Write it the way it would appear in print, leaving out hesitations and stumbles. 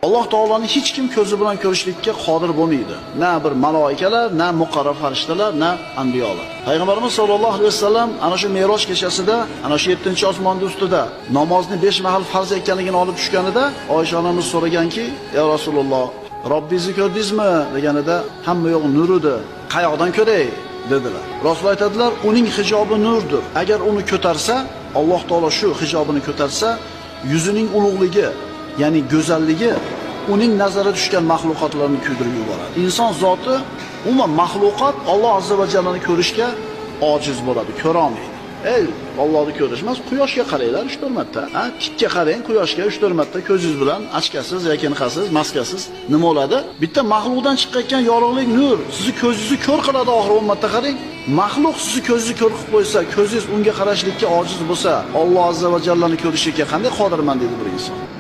Alloh taoloni hech kim ko'zi bilan ko'rishlikka qodir bo'lmaydi. Na bir maloikalar, na muqarrab farishtalar, na anbiyolar. Payg'ambarimiz sollallohu alayhi vasallam ana shu Me'roj kechasida, ana shu 7-osmonning ustida namozni 5 mahal farz ekanligini olib tushganida Oysha onamiz so'raganki: "Ya Rasululloh, Robbingizni ko'rdingizmi?" deganida, "Hamma yo'q nur edi. Qayoqdan ko'ray?" dedilar. Rasul aytadilar: "Uning hijobi nurdir. Agar uni ko'tarsa, Alloh taolo shu hijobini ko'tarsa, yuzining ulug'ligi, ya'ni go'zalligi uning nazari tushgan maxluqotlarni kuydirib yuboradi. Inson zoti, umuman maxluqot Alloh azza va jallani ko'rishga ojiz bo'ladi, ko'ra olmaydi. Ey, Allohni ko'rish emas, quyoshga qaranglar 3-4 marta. Ha, tikka qarang quyoshga 3-4 marta ko'zingiz bilan, ochkasiz yoki niqasiz, maskasiz nima bo'ladi? Bitta maxluqdan chiqayotgan yorug'lik nur sizni ko'zingizni ko'r qiladi oxiri 10 marta qarang. Maxluq sizni ko'zingizni ko'r qilib qo'ysa, ko'zingiz unga qarashlikka ojiz bo'lsa, Alloh azza va jallani ko'rishga qanday qodirman deydi bir inson.